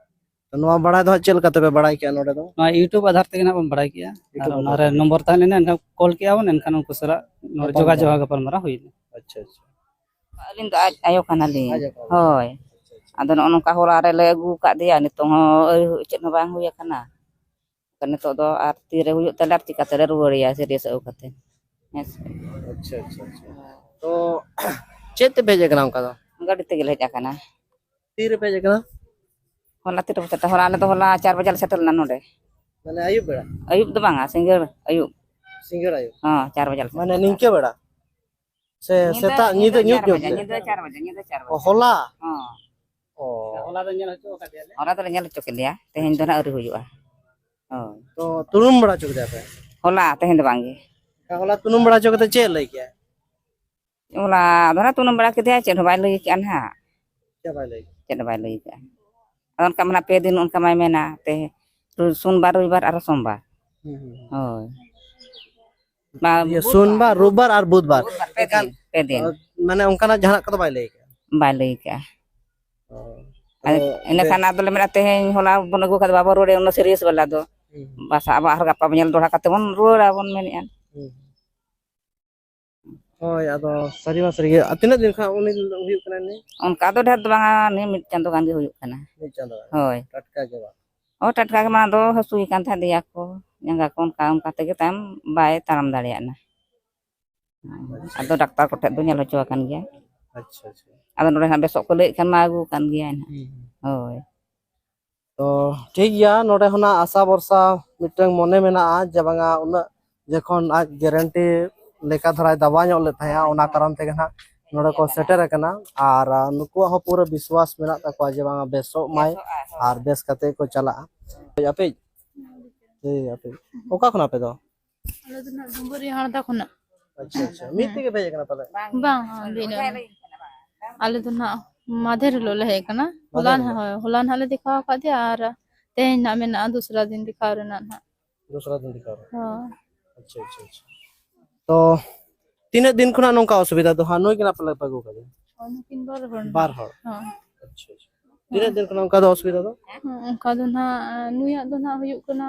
ᱛᱚ ᱱᱚᱣᱟ ᱵᱟᱲᱟᱭ ᱫᱚ ᱦᱟᱸᱜ ᱪᱮᱫ ᱞᱮᱠᱟ ᱛᱮᱯᱮ ᱵᱟᱲᱟᱭ ᱠᱮᱜᱼᱟ ᱱᱚᱰᱮ ᱫᱚ? ᱱᱚᱣᱟ YouTube ᱟᱫᱷᱟᱨ ᱛᱮᱜᱮ ᱱᱟᱜ ᱵᱚᱱ ᱵᱟᱲᱟᱭ ᱠᱮᱜᱼᱟ᱾ ᱟᱨ YouTube ᱚᱱᱟ ᱨᱮ ᱟᱫᱷᱟᱨ ᱛᱮ᱾ ᱱᱚᱢᱵᱚᱨ ᱛᱟᱦᱮᱸ ᱞᱮᱱᱟ, ᱮᱱᱠᱷᱟᱱ ᱠᱚᱞ ᱠᱮᱜᱼᱟ ᱵᱚᱱ, ᱮᱱᱠᱷᱟᱱ ᱩᱱᱠᱩ ᱥᱟᱞᱟᱜ ᱱᱚᱰᱮ ᱧᱟᱯᱟᱢ ᱡᱳᱜᱟᱡᱳᱜᱽ ᱠᱟᱱᱟ᱾ ᱜᱟᱯᱟᱞᱢᱟᱨᱟᱣ ᱦᱩᱭᱱᱟ᱾ ᱟᱪᱪᱷᱟ, ᱟᱪᱪᱷᱟ᱾ ᱟᱹᱞᱤᱧ ᱫᱚ ᱟᱡ ᱟᱭᱳ ᱠᱟᱱᱟᱞᱤᱧ᱾ ᱟᱡ ᱟᱭᱳ ᱠᱟᱱᱟ᱾ ᱦᱳᱭ᱾ ᱟᱪᱪᱷᱟ, ᱟᱪᱪᱷᱟ᱾ ᱟᱫᱚ ᱱᱚᱜᱼᱚ ᱱᱚᱝᱠᱟ ᱦᱚᱞᱟ ᱨᱮᱞᱮ ᱟᱹᱜᱩ ᱟᱠᱟᱫ ᱫᱮᱭᱟ, ᱱᱤᱛᱚᱝ ᱦᱚᱸ ᱟᱹᱣᱨᱤ ᱪᱮᱫ ᱦᱚᱸ ᱵᱟᱝ ᱦᱩᱭ ᱟᱠᱟᱱᱟ᱾ ᱱᱤᱛᱚᱜ ᱫᱚ ᱟᱨ ᱛᱤᱨᱮ ᱦᱩᱭᱩᱜ ᱛᱟᱞᱮ ᱟᱨ ᱪᱤᱠᱟᱹ ᱛᱮᱞᱮ ᱨᱩᱣᱟᱹᱲᱮᱭᱟ ᱥᱤᱨᱤᱭᱟᱥ ᱟᱹᱜᱩ ᱠᱟᱛᱮ? ᱦᱮᱸ ᱥᱮ᱾ ᱟᱪᱪᱷᱟ, ᱟᱪᱪᱷᱟ, ᱟᱪᱪᱷᱟ᱾ ᱛᱚ, ᱪᱮᱫ ᱛᱮᱯᱮ ᱦᱮᱡ ᱟᱠᱟᱱᱟ ᱚᱱᱠᱟ ᱫᱚ? ᱜᱟᱹᱰᱤ ᱛᱮᱜᱮ ᱞᱮ ᱦᱮᱡ ᱟᱠᱟᱱᱟ᱾ ᱛᱤ ᱨᱮᱯᱮ ᱦᱮᱡ ᱟᱠᱟᱱᱟ? ᱦᱚᱞᱟ ᱛᱤᱱᱟᱹᱜ ᱵᱟᱡᱮ ᱥᱮᱴᱮᱨ? ᱦᱚᱞᱟ ᱟᱞᱮ ᱫᱚ ᱦᱚᱞᱟ ᱪᱟᱨ ᱵᱟᱡᱮ ᱞᱮ ᱥᱮᱴᱮᱨ ᱞᱮᱱᱟ ᱱᱚᱰᱮ᱾ ᱢᱟᱱᱮ ᱟᱹᱭᱩᱵ ᱵᱮᱲᱟ? ᱟᱹᱭᱩᱵ ᱫᱚ ᱵᱟᱝᱟ, ᱥᱤᱸᱜᱟᱹᱲ ᱟᱹᱭᱩᱵ᱾ ᱥᱤᱸᱜᱟᱹᱲ ᱟᱹᱭᱩᱵ? ᱦᱚᱸ, ᱪᱟᱨ ᱵᱟᱡᱮ ᱞᱮ ᱥᱮᱴᱮᱨ ᱢᱟᱱᱮ ᱞᱮᱱᱟ᱾ ᱧᱤᱫᱟᱹ ᱵᱮᱲᱟ? ᱥᱮ ᱧᱤᱫᱟᱹ, ᱥᱮᱛᱟᱜ ᱧᱤᱫᱟᱹ ᱧᱤᱫᱟᱹ ᱧᱩᱛ ᱪᱟᱨ ᱧᱚᱜ ᱵᱟᱡᱮ, ᱜᱮ? ᱧᱤᱫᱟᱹ ᱪᱟᱨ ᱵᱟᱡᱮ, ᱧᱤᱫᱟᱹ ᱪᱟᱨ ᱚ, ᱵᱟᱡᱮ᱾ ᱦᱚᱞᱟ? ᱦᱚᱸ᱾ ᱚ᱾ ᱦᱚᱞᱟ ᱫᱚᱞᱮ ᱧᱮᱞ ᱦᱚᱪᱚ ᱟᱠᱟᱫ ᱜᱮᱭᱟ᱾ ᱛᱮᱦᱮᱧ ᱫᱚ ᱱᱟᱦᱟᱜ ᱟᱹᱣᱨᱤ ᱦᱩᱭᱩᱜᱼᱟ᱾ ᱦᱳᱭ᱾ ᱛᱚ, ᱛᱩᱱᱩᱢ ᱵᱟᱲᱟ ᱦᱚᱪᱚ ᱠᱮᱫᱟ ᱯᱮ? ᱦᱚᱞᱟ, ᱛᱮᱦᱮᱧ ᱫᱚ ᱵᱟᱝ ᱜᱮ᱾ ᱦᱚᱞᱟ ᱛᱩᱱᱩᱢ ᱵᱟᱲᱟ ᱦᱚᱪᱚ ᱠᱟᱛᱮ ᱪᱮᱫ ᱞᱟᱹᱭ ᱠᱮᱜᱼᱟ? ᱦᱚᱞᱟ ᱫᱚ ᱱᱟᱦᱟᱜ ᱛᱩᱱᱩᱢ ᱵᱟᱲᱟ ᱠᱮᱫᱮᱭᱟ, ᱪᱮᱫ ᱦᱚᱸ ᱵᱟᱭ ᱞᱟᱹᱭ ᱠᱮᱜᱼᱟ ᱱᱟᱦᱟᱜ᱾ ᱪᱮᱫ ᱵᱟᱭ ᱞᱟᱹᱭ ᱠᱮᱜᱼᱟ? ᱪᱮᱫ ᱦᱚᱸ ᱵᱟᱭ ᱞᱟᱹᱭ ᱠᱮᱜᱼᱟ᱾ ᱟᱫᱚ ᱚᱱᱠᱟ ᱢᱟ ᱱᱟᱦᱟᱜ ᱯᱮ ᱫᱤᱱ ᱚᱱᱠᱟ ᱢᱟᱭ ᱢᱮᱱᱟ, ᱛᱮ ᱥᱳᱢᱵᱟᱨ, ᱨᱚᱵᱤᱵᱟᱨ ᱟᱨ ᱥᱳᱢᱵᱟᱨ᱾ ᱦᱩᱸ, ᱦᱩᱸ᱾ ᱦᱳᱭ᱾ ᱵᱟ-, ᱤᱭᱟᱹ, ᱵᱩᱫᱷᱵᱟᱨ᱾ ᱥᱳᱢᱵᱟᱨ, ᱨᱳᱵᱵᱟᱨ ᱟᱨ ᱵᱩᱫᱷᱵᱟᱨ᱾ ᱵᱩᱫᱷᱵᱟᱨ, ᱯᱮ ᱮᱱᱠᱷᱟᱱ, ᱫᱤᱱ, ᱯᱮ ᱫᱤᱱ᱾ ᱚ, ᱢᱟᱱᱮ ᱚᱱᱠᱟᱱᱟᱜ ᱡᱟᱦᱟᱱᱟᱜ ᱠᱚᱫᱚ ᱵᱟᱭ ᱞᱟᱹᱭ ᱠᱟᱜᱼᱟ? ᱵᱟᱭ ᱞᱟᱹᱭ ᱠᱟᱜᱼᱟ᱾ ᱚ, ᱟᱨ ᱟᱫᱚ ᱤᱱᱟᱹ ᱵᱮ- ᱠᱷᱟᱱ ᱟᱫᱚᱞᱮ ᱢᱮᱱᱟ, ᱛᱮᱦᱮᱧ ᱦᱚᱞᱟ ᱵᱚᱱ ᱟᱹᱜᱩ ᱠᱷᱟᱱ ᱫᱚ ᱵᱟᱵᱚᱱ ᱨᱩᱣᱟᱹᱲᱮᱫᱼᱟ, ᱩᱱᱟᱹᱜ ᱥᱤᱨᱤᱭᱟᱥ ᱵᱟᱞᱟ ᱫᱚ᱾ ᱦᱩᱸ, ᱦᱩᱸ᱾ ᱵᱟᱥ ᱟᱵᱚ ᱟᱨᱦᱚᱸ ᱜᱟᱯᱟ ᱵᱚᱱ ᱧᱮᱞ ᱫᱚᱦᱲᱟ ᱠᱟᱛᱮ ᱵᱚᱱ ᱨᱩᱣᱟᱹᱲᱟ ᱵᱚᱱ ᱢᱮᱱᱮᱫᱼᱟ᱾ ᱦᱩᱸ, ᱦᱩᱸ᱾ ᱦᱳᱭ, ᱟᱫᱚ ᱥᱟᱹᱨᱤ ᱢᱟ ᱥᱟᱹᱨᱤ ᱜᱮ᱾ ᱟᱨ ᱛᱤᱱᱟᱹᱜ ᱫᱤᱱ ᱠᱷᱚᱱ ᱩᱱᱤ ᱦᱩᱭᱩᱜ ᱠᱟᱱᱟᱭ ᱩᱱᱤ? ᱚᱱᱠᱟ ᱫᱚ ᱰᱷᱮᱨ ᱫᱚ ᱵᱟᱝᱟ, ᱱᱤᱭᱟᱹ ᱢᱤᱫ ᱪᱟᱸᱫᱳ ᱜᱟᱱ ᱜᱮ ᱦᱩᱭᱩᱜ ᱠᱟᱱᱟ᱾ ᱢᱤᱫ ᱪᱟᱸᱫᱳ ᱜᱟᱱ? ᱦᱳᱭ᱾ ᱴᱟᱴᱠᱟ ᱜᱮ ᱵᱟᱝ? ᱚ, ᱴᱟᱴᱠᱟ ᱜᱮ ᱢᱟ ᱟᱫᱚ ᱦᱟᱹᱥᱩᱭᱮ ᱠᱟᱱ ᱛᱟᱦᱮᱸᱫ ᱫᱮᱭᱟ ᱠᱚ, ᱡᱟᱸᱜᱟ ᱠᱚ, ᱚᱱᱠᱟ ᱚᱱᱠᱟ ᱛᱮᱜᱮ ᱛᱟᱭᱚᱢ ᱵᱟᱭ ᱛᱟᱲᱟᱢ ᱫᱟᱲᱮᱭᱟᱜᱼᱟ᱾ ᱟᱪᱪᱷᱟ᱾ ᱟᱫᱚ ᱰᱟᱠᱛᱟᱨ ᱠᱚᱴᱷᱮᱱ ᱫᱚ ᱧᱮᱞ ᱦᱚᱪᱚ ᱟᱠᱟᱱ ᱜᱮᱭᱟ᱾ ᱟᱪᱪᱷᱟ, ᱟᱪᱪᱷᱟ᱾ ᱟᱫᱚ ᱱᱚᱰᱮ ᱦᱟᱸᱜ ᱵᱮᱥᱚᱜ ᱠᱚ ᱞᱟᱹᱭᱮᱫ ᱠᱷᱟᱱ ᱢᱟ ᱟᱹᱜᱩ ᱟᱠᱟᱱ ᱜᱮᱭᱟ ᱱᱟᱦᱟᱜ᱾ ᱦᱩᱸ, ᱦᱩᱸ᱾ ᱦᱳᱭ᱾ ᱛᱚ, ᱴᱷᱤᱠ ᱜᱮᱭᱟ, ᱱᱚᱰᱮ ᱦᱚᱸ ᱱᱟᱜ ᱟᱥᱟ ᱵᱷᱚᱨᱥᱟ ᱢᱤᱫᱴᱟᱝ ᱢᱚᱱᱮ ᱢᱮᱱᱟᱜᱼᱟ ᱡᱮ ᱵᱟᱝᱟ ᱩᱱᱟᱹᱜ ᱡᱚᱠᱷᱚᱱ ᱟᱡ ᱜᱮᱨᱮᱱᱴᱤ ᱞᱮᱠᱟ ᱫᱷᱟᱨᱟᱭ ᱫᱟᱵᱟᱣ ᱧᱚᱜ ᱞᱮᱫ ᱛᱟᱦᱮᱸᱜᱼᱟ, ᱚᱱᱟ ᱠᱟᱨᱚᱱ ᱛᱮᱜᱮ ᱱᱟᱜ ᱱᱚᱰᱮ ᱠᱚ ᱥᱮᱴᱮᱨ ᱟᱠᱟᱱᱟ᱾ ᱟᱨ, ᱟ, ᱱᱩᱠᱩᱣᱟᱜ ᱦᱚᱸ ᱯᱩᱨᱟᱹ ᱵᱤᱥᱣᱟᱥ ᱢᱮᱱᱟᱜ ᱛᱟᱠᱚᱣᱟ ᱡᱮ ᱵᱟᱝᱟ ᱵᱮᱥᱚᱜ ᱢᱟᱭ ᱟᱨ ᱵᱮᱥ ᱠᱟᱛᱮ ᱠᱚ ᱪᱟᱞᱟᱜᱼᱟ᱾ ᱟᱯᱮ? ᱦᱳᱭ, ᱟᱯᱮ᱾ ᱚᱠᱟ ᱠᱷᱚᱱᱟᱜ ᱟᱯᱮ ᱫᱚ? ᱟᱞᱮ ᱫᱚ ᱱᱟᱜ ᱰᱩᱢᱵᱩᱨᱤ ᱦᱟᱲᱫᱟ ᱠᱷᱚᱱᱟᱜ᱾ ᱟᱪᱪᱷᱟ, ᱟᱪᱪᱷᱟ᱾ ᱢᱤᱫ ᱛᱮᱜᱮ ᱯᱮ ᱦᱮᱡ ᱟᱠᱟᱱᱟ ᱯᱟᱞᱮ? ᱵᱟᱝ, ᱵᱤᱱᱟᱹ᱾ ᱟᱞᱮ ᱫᱚ ᱱᱟᱜ ᱢᱟᱫᱷᱮᱨ ᱦᱤᱞᱳᱜ ᱞᱮ ᱦᱮᱡ ᱟᱠᱟᱱᱟ᱾ ᱦᱚᱞᱟ ᱢᱟᱫᱷᱮᱨ ᱱᱟᱜ, ᱦᱤᱞᱳᱜ? ᱦᱳᱭ, ᱦᱚᱞᱟ ᱱᱟᱜ ᱞᱮ ᱫᱮᱠᱷᱟᱣ ᱟᱠᱟᱫᱮᱭᱟ ᱟᱨ ᱛᱮᱦᱮᱧ ᱱᱟᱜ ᱢᱮᱱᱟᱜᱼᱟ ᱫᱚᱥᱨᱟ ᱫᱤᱱ ᱫᱮᱠᱷᱟᱣ ᱨᱮᱱᱟᱜ ᱱᱟᱜ᱾ ᱫᱚᱥᱨᱟ ᱫᱤᱱ ᱫᱮᱠᱷᱟᱣ ᱨᱮ? ᱦᱳᱭ᱾ ᱟᱪᱪᱷᱟ, ᱟᱪᱪᱷᱟ, ᱟᱪᱪᱷᱟ᱾ ᱛᱚ, ᱛᱤᱱᱟᱹᱜ ᱫᱤᱱ ᱠᱷᱚᱱᱟᱜ ᱱᱚᱝᱠᱟ ᱚᱥᱩᱵᱤᱫᱷᱟ ᱫᱚ ᱦᱟᱸᱜ? ᱱᱩᱭ ᱜᱮ ᱱᱟᱜ ᱯᱟᱞᱮ ᱯᱮ ᱟᱹᱜᱩ ᱠᱟᱫᱮᱭᱟ? ᱦᱳᱭ, ᱱᱩᱠᱤᱱ ᱵᱟᱨ ᱦᱚᱲ᱾ ᱵᱟᱨ ᱦᱚᱲ? ᱦᱳᱭ᱾ ᱟᱪᱪᱷᱟ, ᱟᱪᱪᱷᱟ᱾ ᱛᱤᱱᱟᱹᱜ ᱫᱤᱱ ᱠᱷᱚᱱᱟᱜ ᱚᱱᱠᱟ ᱫᱚ ᱚᱥᱩᱵᱤᱫᱷᱟ ᱫᱚ? ᱦᱩᱸ, ᱚᱱᱠᱟ ᱫᱚ ᱱᱟᱦᱟᱜ, ᱱᱩᱭᱟᱜ ᱫᱚ ᱱᱟᱦᱟᱜ ᱦᱩᱭᱩᱜ ᱠᱟᱱᱟ,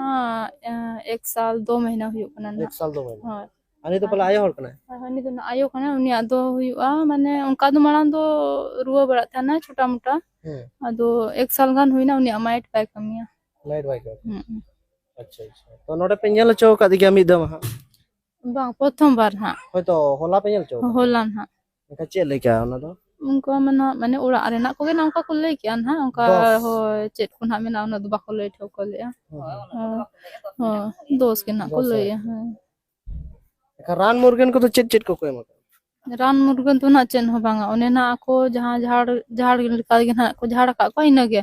ᱮ, ᱮᱠ ᱥᱟᱞ ᱫᱩ ᱢᱟᱹᱦᱱᱟᱹ ᱦᱩᱭᱩᱜ ᱠᱟᱱᱟ ᱱᱟᱦᱟᱜ᱾ ᱮᱠ ᱥᱟᱞ ᱫᱩ ᱢᱟᱹᱦᱱᱟᱹ? ᱦᱳᱭ᱾ ᱟᱨ ᱱᱩᱭ ᱫᱚ ᱯᱟᱞᱮ ᱟᱭᱳ ᱦᱚᱲ ᱠᱟᱱᱟᱭ? ᱦᱳᱭ, ᱦᱳᱭ, ᱩᱱᱤ ᱫᱚ ᱱᱟᱦᱟᱜ ᱟᱭᱳ ᱠᱟᱱᱟᱭ᱾ ᱩᱱᱤᱭᱟᱜ ᱫᱚ ᱦᱩᱭᱩᱜᱼᱟ, ᱢᱟᱱᱮ, ᱚᱱᱠᱟ ᱫᱚ ᱢᱟᱲᱟᱝ ᱫᱚ ᱨᱩᱣᱟᱹ ᱵᱟᱲᱟᱜ ᱛᱟᱦᱮᱱᱟ ᱪᱷᱳᱴᱟ ᱢᱳᱴᱟ᱾ ᱦᱩᱸ᱾ ᱟᱫᱚ ᱮᱠ ᱥᱟᱞ ᱜᱟᱱ ᱦᱩᱭᱱᱟ, ᱩᱱᱤᱭᱟᱜ ᱢᱟᱭᱤᱴ ᱵᱟᱭ ᱠᱟᱹᱢᱤᱭᱟ᱾ ᱞᱟᱭᱤᱴ ᱵᱟᱭ ᱠᱟᱹᱢᱤᱭᱟ? ᱦᱩᱸ, ᱦᱩᱸ᱾ ᱟᱪᱪᱷᱟ, ᱟᱪᱪᱷᱟ᱾ ᱛᱚ, ᱱᱚᱰᱮ ᱯᱮ ᱧᱮᱞ ᱦᱚᱪᱚ ᱟᱠᱟᱫ ᱜᱮᱭᱟ ᱢᱤᱫ ᱫᱷᱟᱣ ᱦᱟᱸᱜ? ᱵᱟᱝ, ᱯᱨᱚᱛᱷᱚᱢ ᱵᱟᱨ ᱦᱟᱸᱜ᱾ ᱦᱳᱭᱛᱚ, ᱦᱚᱞᱟ ᱯᱮ ᱧᱮᱞ ᱦᱚᱪᱚ ᱟᱠᱟᱫ? ᱦᱚᱞᱟ ᱱᱟᱦᱟᱜ᱾ ᱮᱱᱠᱷᱟᱱ ᱪᱮᱫ ᱞᱮᱠᱟ ᱚᱱᱟ ᱫᱚ? ᱚᱱᱠᱟ ᱢᱟ ᱱᱟᱦᱟᱜ, ᱢᱟᱱᱮ, ᱚᱲᱟᱜ ᱨᱮᱱᱟᱜ ᱠᱚᱜᱮ ᱱᱟᱜ ᱚᱱᱠᱟ ᱠᱚ ᱞᱟᱹᱭ ᱠᱮᱜᱼᱟ ᱱᱟᱦᱟᱜ, ᱚᱱᱠᱟ, ᱫᱚᱥ᱾ ᱦᱳᱭ, ᱪᱮᱫ ᱠᱚ ᱱᱟᱦᱟᱜ ᱢᱮᱱᱟᱜᱼᱟ, ᱩᱱᱟᱹᱜ ᱫᱚ ᱵᱟᱠᱚ ᱞᱟᱹᱭ ᱴᱷᱟᱹᱣᱠᱟᱹ ᱞᱮᱜᱼᱟ᱾ ᱦᱮᱸ, ᱦᱮᱸ᱾ ᱦᱳᱭ, ᱦᱳᱭ, ᱫᱚᱥ ᱜᱮ ᱱᱟᱦᱟᱜ ᱠᱚ ᱫᱚᱥ ᱞᱟᱹᱭᱟ, ᱦᱟᱡᱟᱨ᱾ ᱦᱮᱸ᱾ ᱮᱱᱠᱷᱟᱱ ᱨᱟᱱ ᱢᱩᱨᱜᱟᱹᱱ ᱠᱚᱫᱚ ᱪᱮᱫ ᱪᱮᱫ ᱠᱚᱠᱚ ᱮᱢᱟ? ᱨᱟᱱ ᱢᱩᱨᱜᱟᱹᱱ ᱫᱚ ᱱᱟᱦᱟᱜ ᱪᱮᱫ ᱦᱚᱸ ᱵᱟᱝᱟ, ᱚᱱᱮ ᱱᱟᱦᱟᱜ ᱟᱠᱚ ᱡᱟᱦᱟᱸ ᱡᱷᱟᱲ, ᱡᱷᱟᱲ ᱞᱮᱠᱟ ᱜᱮ ᱱᱟᱦᱟᱜ ᱠᱚ ᱡᱷᱟᱲ ᱟᱠᱟᱫ ᱠᱚᱣᱟ, ᱤᱱᱟᱹᱜᱮ᱾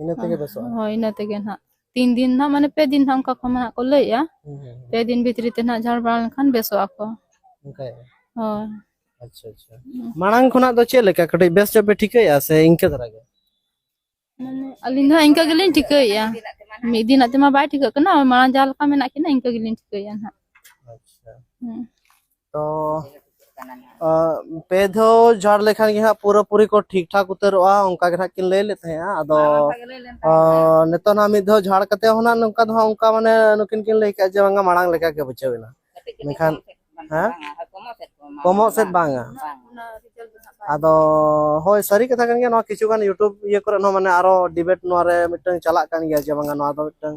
ᱤᱱᱟᱹ ᱛᱮᱜᱮ ᱵᱮᱥᱚᱜᱼᱟ? ᱦᱳᱭ, ᱤᱱᱟᱹ ᱛᱮᱜᱮ ᱱᱟᱦᱟᱜ᱾ ᱛᱤᱱ ᱫᱤᱱ ᱱᱟᱦᱟᱜ, ᱢᱟᱱᱮ, ᱯᱮ ᱫᱤᱱ ᱱᱟᱦᱟᱜ ᱚᱱᱠᱟ ᱠᱚ ᱱᱟᱦᱟᱜ ᱠᱚ ᱞᱟᱹᱭᱮᱜᱼᱟ᱾ ᱦᱩᱸ, ᱦᱩᱸ, ᱦᱩᱸ᱾ ᱯᱮ ᱫᱤᱱ ᱵᱷᱤᱛᱨᱤ ᱛᱮ ᱱᱟᱦᱟᱜ ᱡᱷᱟᱲ ᱵᱟᱲᱟ ᱞᱮᱱᱠᱷᱟᱱ ᱵᱮᱥᱚᱜ ᱟᱠᱚ᱾ ᱚᱱᱠᱟᱭᱮᱫᱼᱟ? ᱦᱳᱭ᱾ ᱟᱪᱪᱷᱟ, ᱟᱪᱪᱷᱟ᱾ ᱦᱩᱸ᱾ ᱢᱟᱲᱟᱝ ᱠᱷᱚᱱᱟᱜ ᱫᱚ ᱪᱮᱫ ᱞᱮᱠᱟ, ᱠᱟᱹᱴᱤᱡ ᱵᱮᱥ ᱧᱚᱜ ᱯᱮ ᱴᱷᱤᱠᱟᱹᱭᱮᱫᱼᱟ ᱥᱮ ᱤᱱᱠᱟᱹ ᱫᱷᱟᱨᱟ ᱜᱮ? ᱢᱟᱱᱮ, ᱟᱹᱞᱤᱧ ᱫᱚ ᱦᱟᱸᱜ ᱤᱱᱠᱟᱹ ᱜᱮᱞᱤᱧ ᱴᱷᱤᱠᱟᱹᱭᱮᱫᱼᱟ᱾ ᱢᱤᱫ ᱫᱤᱱᱟᱜ ᱛᱮᱢᱟ ᱵᱟᱭ ᱴᱷᱤᱠᱟᱹᱜ ᱠᱟᱱᱟ, ᱢᱟᱲᱟᱝ ᱡᱟᱦᱟᱸ ᱞᱮᱠᱟ ᱢᱮᱱᱟᱜ ᱠᱤᱱᱟ, ᱤᱱᱠᱟᱹ ᱜᱮᱞᱤᱧ ᱴᱷᱤᱠᱟᱹᱭᱮᱫᱼᱟ ᱱᱟᱦᱟᱜ᱾ ᱟᱪᱪᱷᱟ᱾ ᱦᱩᱸ᱾ ᱛᱚ, ᱟ, ᱯᱮ ᱫᱷᱟᱣ ᱡᱷᱟᱲ ᱞᱮᱠᱷᱟᱱ ᱜᱮ ᱦᱟᱸᱜ ᱯᱩᱨᱟᱹᱯᱩᱨᱤ ᱠᱚ ᱴᱷᱤᱠ ᱴᱷᱟᱠ ᱩᱛᱟᱹᱨᱚᱜᱼᱟ, ᱚᱱᱠᱟ ᱜᱮ ᱦᱟᱸᱜ ᱠᱤᱱ ᱞᱟᱹᱭ ᱞᱮᱫ ᱛᱟᱦᱮᱸᱜᱼᱟ᱾ ᱟᱫᱚ, ᱦᱮᱸ, ᱚᱱᱠᱟ ᱜᱮ ᱞᱟᱹᱭ ᱞᱮᱱ ᱟ, ᱛᱟᱦᱮᱸᱫ᱾ ᱱᱤᱛᱚᱜ ᱱᱟᱦᱟᱜ ᱢᱤᱫ ᱫᱷᱟᱣ ᱡᱷᱟᱲ ᱠᱟᱛᱮ ᱦᱚᱸ ᱱᱟᱦᱟᱜ ᱱᱚᱝᱠᱟ ᱫᱚ ᱦᱟᱸᱜ ᱚᱱᱠᱟ, ᱢᱟᱱᱮ, ᱱᱩᱠᱤᱱ ᱠᱤᱱ ᱞᱟᱹᱭ ᱠᱮᱜᱼᱟ ᱡᱮ ᱵᱟᱝᱟ, ᱢᱟᱲᱟᱝ ᱞᱮᱠᱟ ᱜᱮ ᱵᱩᱡᱷᱟᱹᱣ ᱮᱱᱟ᱾ ᱠᱟᱹᱴᱤᱡ ᱠᱟᱹᱴᱤᱡ ᱢᱮᱱᱠᱷᱟᱱ, ᱠᱚᱢᱚᱜ ᱥᱮᱫ ᱠᱚ ᱦᱮᱸ? ᱵᱟᱝᱟ, ᱟᱨ ᱠᱚᱢᱚᱜ ᱥᱮᱫ ᱠᱚ ᱵᱟᱝᱟ, ᱠᱚᱢᱚᱜ ᱥᱮᱫ ᱵᱟᱝᱟ᱾ ᱵᱟᱝᱟ᱾ ᱚᱱᱟ result ᱫᱚ ᱱᱟᱦᱟᱜ ᱵᱟᱭ ᱟᱫᱚ, ᱦᱳᱭ, ᱥᱟᱹᱨᱤ ᱠᱟᱛᱷᱟ ᱠᱟᱱ ᱜᱮᱭᱟ᱾ ᱱᱚᱣᱟ ᱠᱤᱪᱷᱩ ᱜᱟᱱ YouTube ᱤᱭᱟᱹ ᱠᱚᱨᱮ ᱦᱚᱸ, ᱢᱟᱱᱮ, ᱟᱨᱚ debate ᱱᱚᱣᱟ ᱨᱮ ᱢᱤᱫᱴᱟᱝ ᱪᱟᱞᱟᱜ ᱠᱟᱱ ᱜᱮᱭᱟ ᱡᱮ ᱵᱟᱝᱟ, ᱱᱚᱣᱟ ᱫᱚ ᱢᱤᱫᱴᱟᱝ,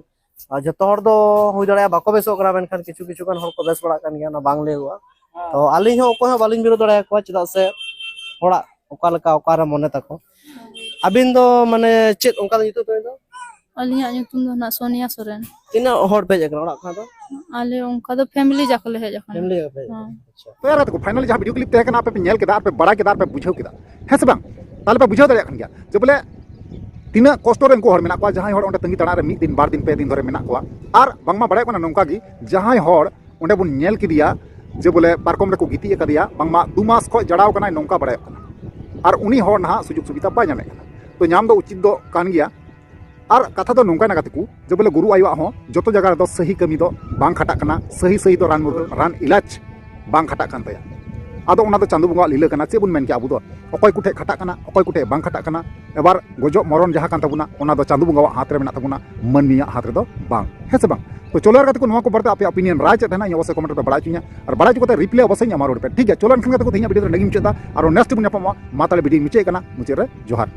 ᱟᱨ ᱡᱚᱛᱚ ᱦᱚᱲ ᱫᱚ ᱦᱩᱭ ᱫᱟᱲᱮᱭᱟᱜᱼᱟ ᱵᱟᱠᱚ ᱵᱮᱥᱚᱜ ᱠᱟᱱᱟ, ᱢᱮᱱᱠᱷᱟᱱ ᱠᱤᱪᱷᱩ ᱠᱤᱪᱷᱩ ᱜᱟᱱ ᱦᱚᱲ ᱠᱚ ᱵᱮᱥ ᱵᱟᱲᱟᱜ ᱠᱟᱱ ᱜᱮᱭᱟ, ᱚᱱᱟ ᱵᱟᱝ ᱞᱟᱹᱭᱚᱜᱼᱟ᱾ ᱦᱮᱸ᱾ ᱛᱚ, ᱟᱹᱞᱤᱧ ᱦᱚᱸ ᱚᱠᱚᱭ ᱦᱚᱸ ᱵᱟᱹᱞᱤᱧ ᱵᱤᱨᱳᱫ ᱫᱟᱲᱮᱭᱟᱠᱚᱣᱟ, ᱪᱮᱫᱟᱜ ᱥᱮ ᱦᱚᱲᱟᱜ ᱚᱠᱟ ᱞᱮᱠᱟ, ᱚᱠᱟᱨᱮ ᱢᱚᱱᱮ ᱛᱟᱠᱚ᱾ ᱟᱹᱵᱤᱱ ᱫᱚ, ᱢᱟᱱᱮ, ᱪᱮᱫ ᱚᱱᱠᱟ ᱧᱩᱛᱩᱢ ᱛᱟᱵᱤᱱ ᱫᱚ? ᱟᱹᱞᱤᱧᱟᱜ ᱧᱩᱛᱩᱢ ᱫᱚ ᱱᱟᱜ ᱥᱳᱱᱤᱭᱟ ᱥᱚᱨᱮᱱ᱾ ᱛᱤᱱᱟᱹᱜ ᱦᱚᱲ ᱯᱮ ᱦᱮᱡ ᱟᱠᱟᱱᱟ ᱚᱲᱟᱜ ᱠᱷᱚᱱᱟᱜ ᱫᱚ? ᱟᱞᱮ ᱚᱱᱠᱟ ᱫᱚ family ᱡᱟ ᱠᱚᱞᱮ ᱦᱮᱡ ᱟᱠᱟᱱᱟ᱾ Family ᱡᱟ ᱯᱮ ᱦᱮᱡ ᱟᱠᱟᱱᱟ? ᱦᱮᱸ᱾ ᱟᱪᱪᱷᱟ᱾ ᱛᱚ ᱭᱟᱨ ᱜᱟᱛᱮ ᱠᱚ, finally ᱡᱟᱦᱟᱸ video clip ᱛᱟᱦᱮᱸ ᱠᱟᱱᱟ, ᱟᱯᱮ ᱯᱮ ᱧᱮᱞ ᱠᱮᱫᱟ, ᱟᱨ ᱯᱮ ᱵᱟᱲᱟᱭ ᱠᱮᱫᱟ, ᱟᱨ ᱯᱮ ᱵᱩᱡᱷᱟᱹᱣ ᱠᱮᱫᱟ, ᱦᱮᱸ ᱥᱮ ᱵᱟᱝ? ᱛᱟᱦᱞᱮ ᱯᱮ ᱵᱩᱡᱷᱟᱹᱣ ᱫᱟᱲᱮᱭᱟᱜ ᱠᱟᱱ ᱜᱮᱭᱟ ᱡᱮ ᱵᱚᱞᱮ ᱛᱤᱱᱟᱹᱜ ᱠᱚᱥᱴᱚ ᱨᱮ ᱩᱱᱠᱩ ᱦᱚᱲ ᱢᱮᱱᱟᱜ ᱠᱚᱣᱟ, ᱡᱟᱦᱟᱸᱭ ᱦᱚᱲ ᱚᱸᱰᱮ ᱛᱟᱺᱜᱤ ᱛᱟᱲᱟᱜ ᱨᱮ ᱢᱤᱫ ᱫᱤᱱ, ᱵᱟᱨ ᱫᱤᱱ, ᱯᱮ ᱫᱤᱱ ᱫᱷᱚᱨᱮ ᱢᱮᱱᱟᱜ ᱠᱚᱣᱟ᱾ ᱟᱨ ᱵᱟᱝᱢᱟ ᱵᱟᱲᱟᱭᱚᱜ ᱠᱟᱱᱟ ᱱᱚᱝᱠᱟ ᱜᱮ, ᱡᱟᱦᱟᱸᱭ ᱦᱚᱲ ᱚᱸᱰᱮ ᱵᱚᱱ ᱧᱮᱞ ᱠᱮᱫᱮᱭᱟ ᱡᱮ ᱵᱚᱞᱮ ᱯᱟᱨᱠᱚᱢ ᱨᱮᱠᱚ ᱜᱤᱛᱤᱡ ᱟᱠᱟᱫᱮᱭᱟ, ᱵᱟᱝᱢᱟ ᱫᱩ ᱢᱟᱥ ᱠᱷᱚᱱ ᱡᱟᱲᱟᱣ ᱠᱟᱱᱟᱭ, ᱱᱚᱝᱠᱟ ᱵᱟᱲᱟᱭᱚᱜ ᱠᱟᱱᱟ᱾ ᱟᱨ ᱩᱱᱤ ᱦᱚᱲ ᱱᱟᱦᱟᱜ ᱥᱩᱡᱳᱜᱽ ᱥᱩᱵᱤᱫᱷᱟ ᱵᱟᱭ ᱧᱟᱢᱮᱫ ᱠᱟᱱᱟ᱾ ᱛᱚ ᱧᱟᱢ ᱫᱚ ᱩᱪᱤᱛ ᱫᱚ ᱠᱟᱱ ᱜᱮᱭᱟ᱾ ᱟᱨ ᱠᱟᱛᱷᱟ ᱫᱚ ᱱᱚᱝᱠᱟᱭᱱᱟ ᱜᱟᱛᱮ ᱠᱚ, ᱡᱮ ᱵᱚᱞᱮ ᱜᱩᱨᱩ ᱟᱭᱳᱣᱟᱜ ᱦᱚᱸ ᱡᱚᱛᱚ ᱡᱟᱭᱜᱟ ᱨᱮᱫᱚ ᱥᱟᱹᱦᱤ ᱠᱟᱹᱢᱤ ᱫᱚ ᱵᱟᱝ ᱠᱷᱟᱴᱟᱜ ᱠᱟᱱᱟ, ᱥᱟᱹᱦᱤ ᱥᱟᱹᱦᱤ ᱫᱚ ᱨᱟᱱ ᱢᱩᱨᱜᱟᱹᱱ, ᱨᱟᱱ ᱤᱞᱟᱡᱽ ᱵᱟᱝ ᱠᱷᱟᱴᱟᱜ ᱠᱟᱱ ᱛᱟᱭᱟ᱾ ᱟᱫᱚ ᱚᱱᱟ ᱫᱚ ᱪᱟᱸᱫᱳ ᱵᱚᱸᱜᱟᱣᱟᱜ ᱞᱤᱞᱟᱹ ᱠᱟᱱᱟ, ᱪᱮᱫ ᱵᱚᱱ ᱢᱮᱱ ᱠᱮᱭᱟ ᱟᱵᱚ ᱫᱚ, ᱚᱠᱚᱭ ᱠᱚᱴᱷᱮᱡ ᱠᱷᱟᱴᱟᱜ ᱠᱟᱱᱟ, ᱚᱠᱚᱭ ᱠᱚᱴᱷᱮᱡ ᱵᱟᱝ ᱠᱷᱟᱴᱟᱜ ᱠᱟᱱᱟ᱾ ᱮᱵᱟᱨ ᱜᱚᱡᱚᱜ ᱢᱚᱨᱚᱱ ᱡᱟᱦᱟᱸ ᱠᱟᱱ ᱛᱟᱵᱚᱱᱟ, ᱚᱱᱟ ᱫᱚ ᱪᱟᱸᱫᱳ ᱵᱚᱸᱜᱟᱣᱟᱜ ᱦᱟᱛ ᱨᱮ ᱢᱮᱱᱟᱜ ᱛᱟᱵᱚᱱᱟ, ᱢᱟᱹᱱᱢᱤᱭᱟᱜ ᱦᱟᱛ ᱨᱮᱫᱚ ᱵᱟᱝ, ᱦᱮᱸ ᱥᱮ ᱵᱟᱝ? ᱛᱚ ᱪᱚᱞᱚ ᱭᱟᱨ ᱜᱟᱛᱮ ᱠᱚ, ᱱᱚᱣᱟ ᱠᱚ ᱵᱟᱨᱮᱛᱮ ᱟᱯᱮᱭᱟᱜ opinion ᱨᱟᱭ ᱪᱮᱫ ᱛᱟᱦᱮᱱᱟ, ᱤᱧ ᱚᱵᱚᱥᱥᱳᱭ comment ᱨᱮ ᱯᱮ ᱵᱟᱲᱟᱭ ᱦᱚᱪᱚᱧᱟ, ᱟᱨ ᱵᱟᱲᱟᱭ ᱦᱚᱪᱚ ᱠᱟᱛᱮ reply ᱚᱵᱚᱥᱥᱳᱭ ᱤᱧ ᱮᱢᱟ ᱨᱩᱣᱟᱹᱲ ᱯᱮ, ᱴᱷᱤᱠ ᱜᱮᱭᱟ? ᱪᱚᱞᱚ ᱮᱱᱠᱷᱟᱱ ᱜᱟᱛᱮ ᱠᱚ, ᱛᱮᱦᱮᱧᱟᱜ video ᱫᱚ ᱱᱚᱰᱮ ᱜᱤᱧ ᱢᱩᱪᱟᱹᱫ ᱮᱫᱟ᱾ ᱟᱨᱚ next ᱵᱚᱱ ᱧᱟᱯᱟᱢᱚᱜᱼᱟ᱾ ᱢᱟ ᱛᱟᱦᱞᱮ video ᱧ ᱢᱩᱪᱟᱹᱫ ᱠᱟᱱᱟ, ᱢᱩᱪᱟᱹᱫ ᱨᱮ ᱡᱚᱦᱟᱨ᱾